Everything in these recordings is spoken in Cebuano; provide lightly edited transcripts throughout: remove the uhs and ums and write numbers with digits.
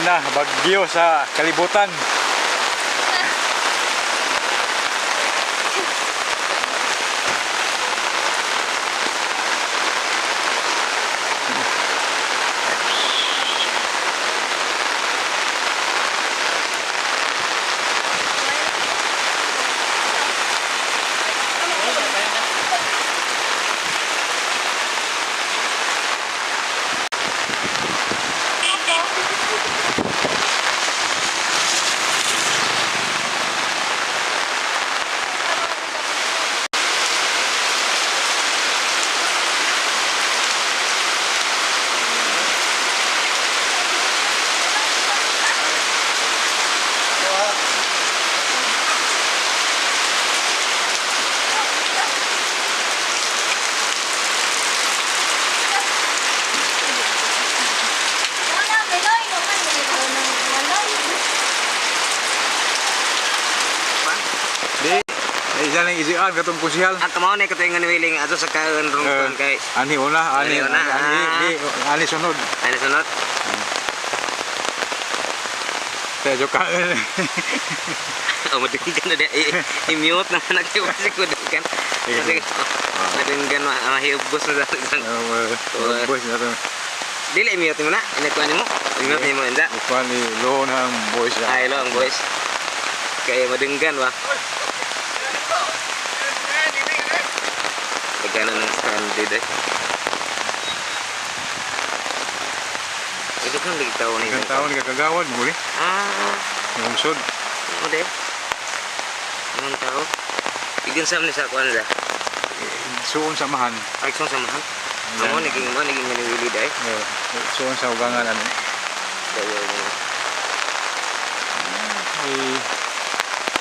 na bagyo sa kalibutan. Di, isa lang isian katong kusihal. Ang kamao ni katong nga niwiling ato sa kaon rong Eh, kay ani una, ani Ani una, ani, ah. di, ani sunod. Ano sunod? Kaya joke ka. Oh, madunggan na di. I-mute naman na kayo kasi kudunggan. Sige. Kasi madunggan mahiubos na sa isang. Boys na to. Dili i-mute mo na. Inakuha nimo. I-mute nimo inda. Ikuan ni low na ang boys na. Ay lo ang boys. Kaya madunggan ba? Pagkano ng standard eh. Ito kang lagi taon Ilang taon ka kagawad mo eh. Ah, Lungsod. ano de? Anong tao? Igin sa ni sa kuan da. Suon sa mahan. Ay song samahan. Amo naging mo naging maniwili dai. Eh, suon sa ugangan ano. Dayo mo. Ay,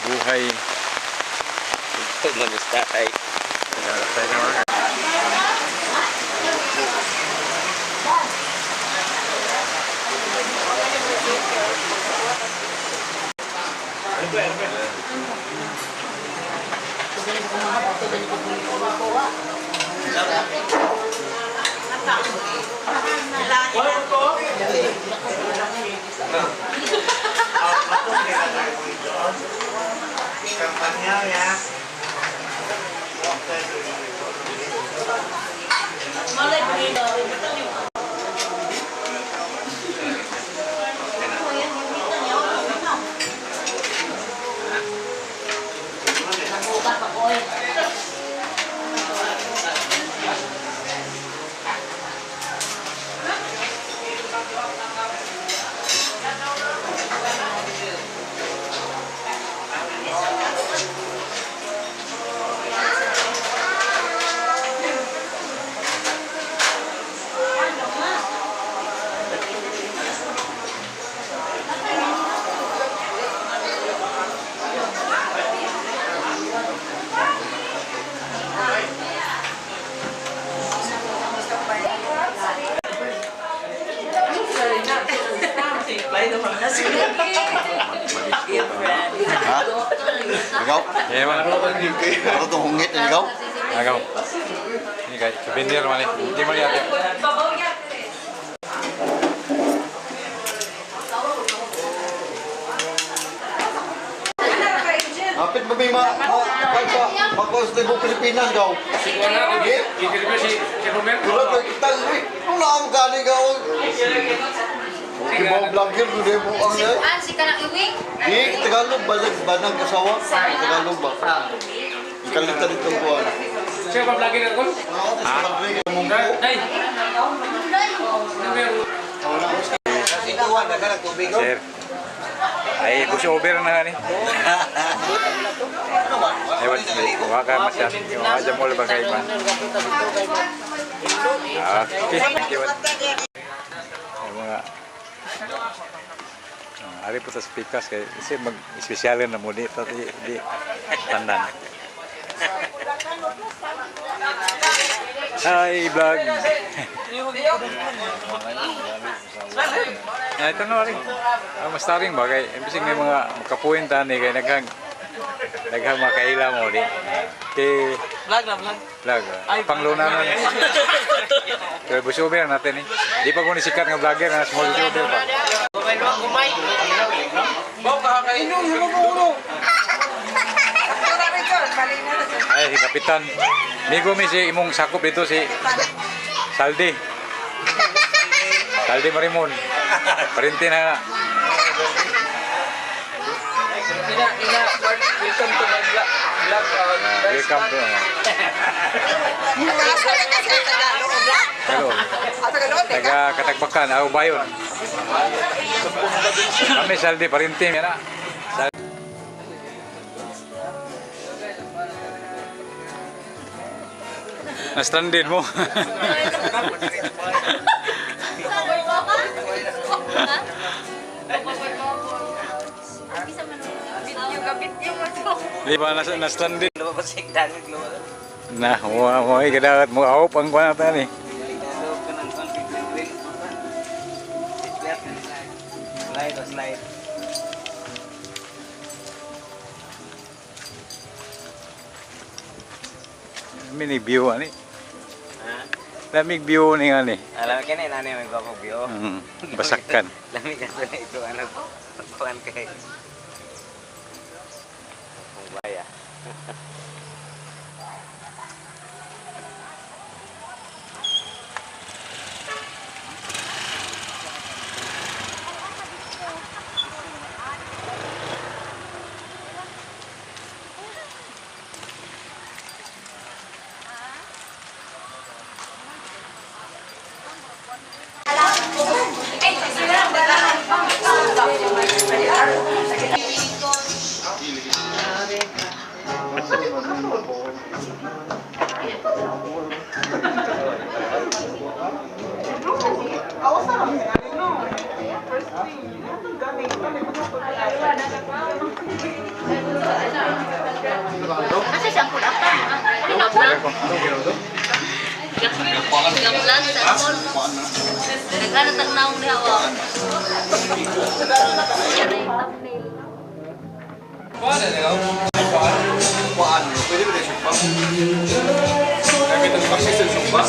buhay. Mamusta ay. Ha? Ikaw? Eh, man. Ako itong hungit na ikaw? Agaw. Ini kay souvenir man eh. Di mo lihat. Hapit ba may ma... ma... kahit sa... Pagkos na buong Pilipinas, ikaw? Hindi? Wala ka kita, eh. Nung naam gani ka, oh. Di ba vlogger, hindi mo ang eh. Ah, si kanang iwing? Di, Tagalog ba? Banang kasawa? Tagalog ba? Ikalitan itong buwan. Siya pa vlogger ako? Ah? Ay, Sir. Ay, push over na ni. Ay, wala ka masyad. Wala mo ba kay man. Okay, thank you. Ay, mga Ah, ari po sa speakers kay kasi mag espesyal na mo di ta di, di tanan. Hi vlog. Ah, ito na rin. Ah, mas taring ba kay imbis may mga makapuwin tani kay naghang naghang makaila mo di. Kay Vlog na vlog. Vlog. Pangluna nun. Pero busubi lang natin eh. Di pa ko ni sikat nga vlogger na small YouTuber pa. Ay, si Kapitan. Migo mi si imong sakop dito si Saldi. Saldi Marimon. Parente na na. Ina, ina, welcome to my vlog. Vlog. Welcome to. Hello. Taga Katagbakan, aw bayon. Kami Saldi Parente na. Na-stranded mo. Di ba na-stranded? Lumabas yung dami lumabas. Na, wa mo ay kadagat mo awp ang kuan natin eh. Slide o slide. Mini view ani. Ha? Lamig view ni ani. Alam ka na, nanay may gwapong view. Basakkan. Lami ka sa ito, ano, kuan kay. Kung baya. Asa siya ang kulapa? Ano na Gamlan sa angkol. Naghanap ang naong ni Hawa. Yan ay thumbnail. Kuan, pwede ba tayo sumpa? Kasi sa sumpa.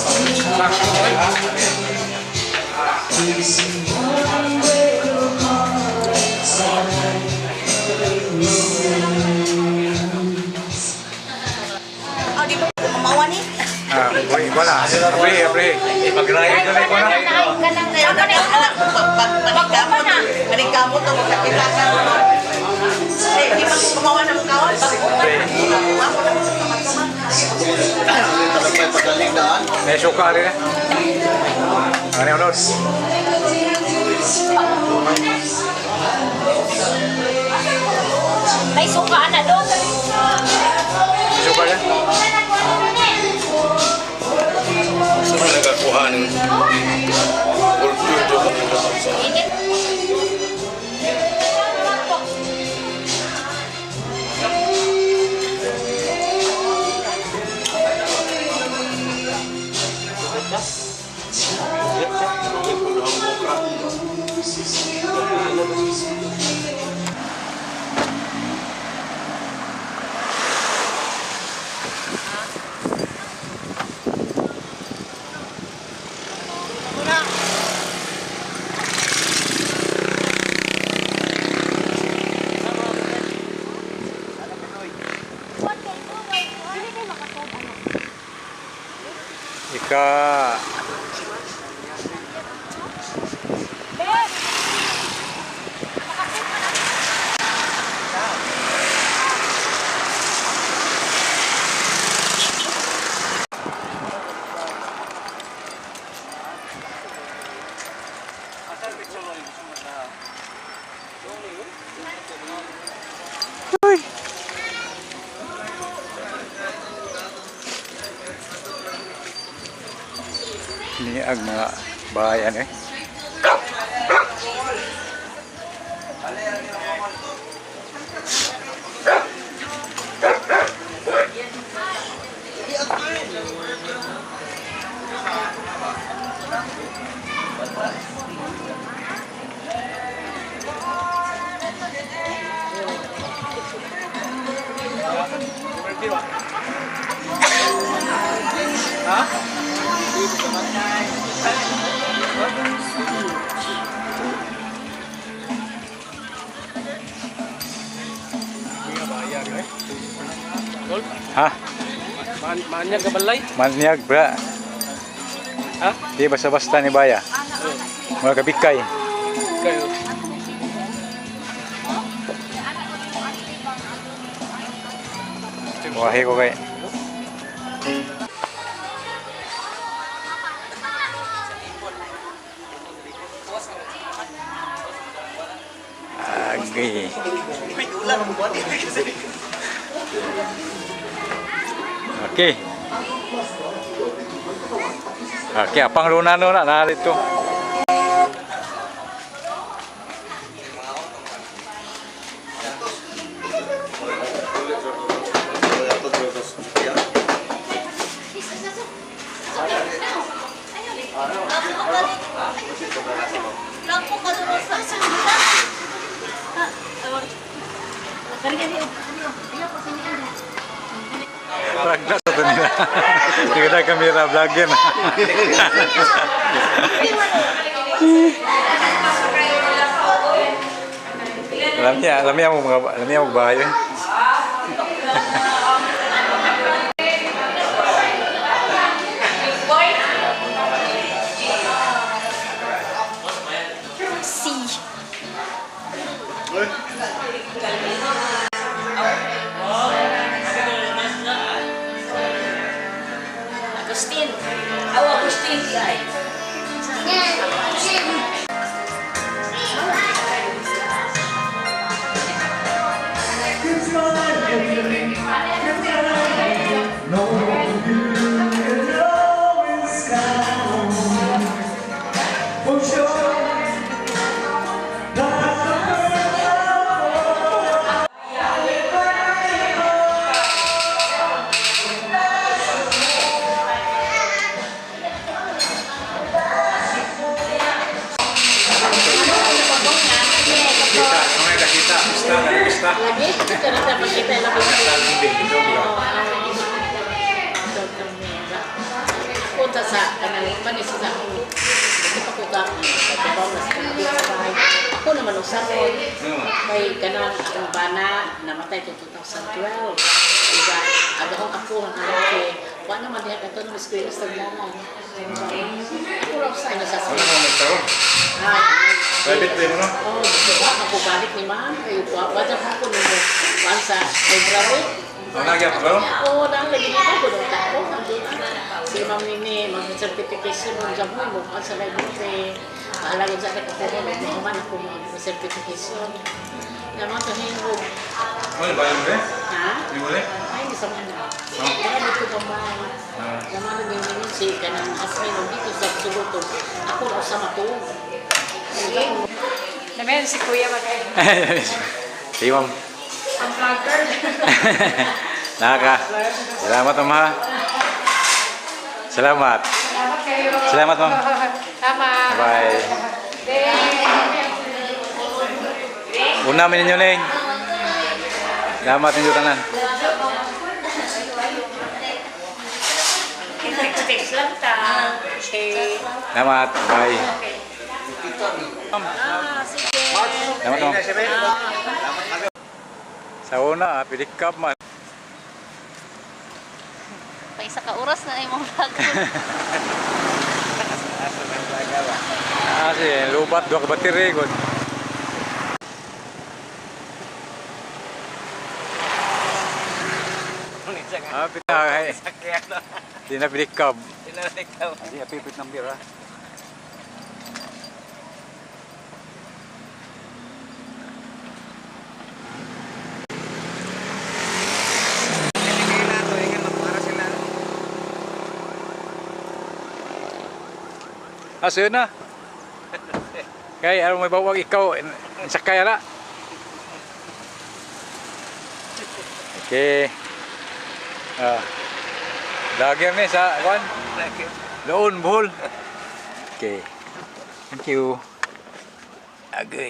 Oh, di ba mamawa ni? Ah, boy, wala. Apre, apre. Pagraya ko na ko na. Panigkamot, panigkamot ang magkakita ka. Eh, di ba kumawa ng kawan? Ako na sa kaman-kaman. Talagang may pagaling daan. May suka rin eh. Ano yung notes? May suka na do. May suka rin. Nagakuha ng kultur Init. Ika ni ang mga bayan eh. Ha? Ha? Manyag ka balay? Manyag bra. Ha? Di basta-basta ni Baya. Mga kabikay. Kayo. Wahi ko kay. Agay. Okay. Okay, apang luna no na narito. Lampo ka doon sa Ragnas ito nila. Hindi ko na kamera vlogger. Alam niya mo bahay. C. Agustin. Aw, Agustin di ay. Kita, mga kita, pista, pista. Lagi, ito na dapat kita lang. Punta sa kanang panis sa ako. Hindi pa ko ka kabaw na sa kanang sa bahay. Ako naman ang sakot. May kanang akong bana namatay to 2012. Iba, agahong ako ang lalaki. Wa naman diha kato ng eskwela sa taglanan. Ako raw sa ina sa Ano mo nagkaroon? Ay, Private ba mo no? Oh, wa ako balik ni ma'am kay wa wa jud ako nimo kuan sa library. Ang nagya pa karon? Oo, nang lagi ko ko dong tako si ma'am nini mag certification mo jam mo kuan sa library. Bahala gud sa ko ko man ako mo certification. Naman to hingo. Ano ba yun, eh? Ha? Di mo eh? Ay, di sa mga. Wala dito gamay. Naman naging ganun si kanang husband o dito sa sulod to. Ako raw sa matuog. Namin si Kuya mag Sige, ma'am. Ang vlogger. Naka. Salamat, ma'am ha. Salamat. Salamat kayo. Salamat, ma'am. Tama. Bye. Una mi ninyo, Neng. Salamat ninyo tanan. Text lang ta. Okay. Salamat. Bye. Ah, sige. Salamat, ma'am. Sa una, pilikap man. Pa isa ka oras na imong vlog. Ah, si lubat dua ka battery gud. Ah, pinay. Di na pilikap. Di apipit ng bira. Ah, sa'yo na. Kay, aron may bawag ikaw, sakay ara. Okay. Ah. Lagi ni sa kwan. Doon, Bohol. Okay. Thank you. Agay.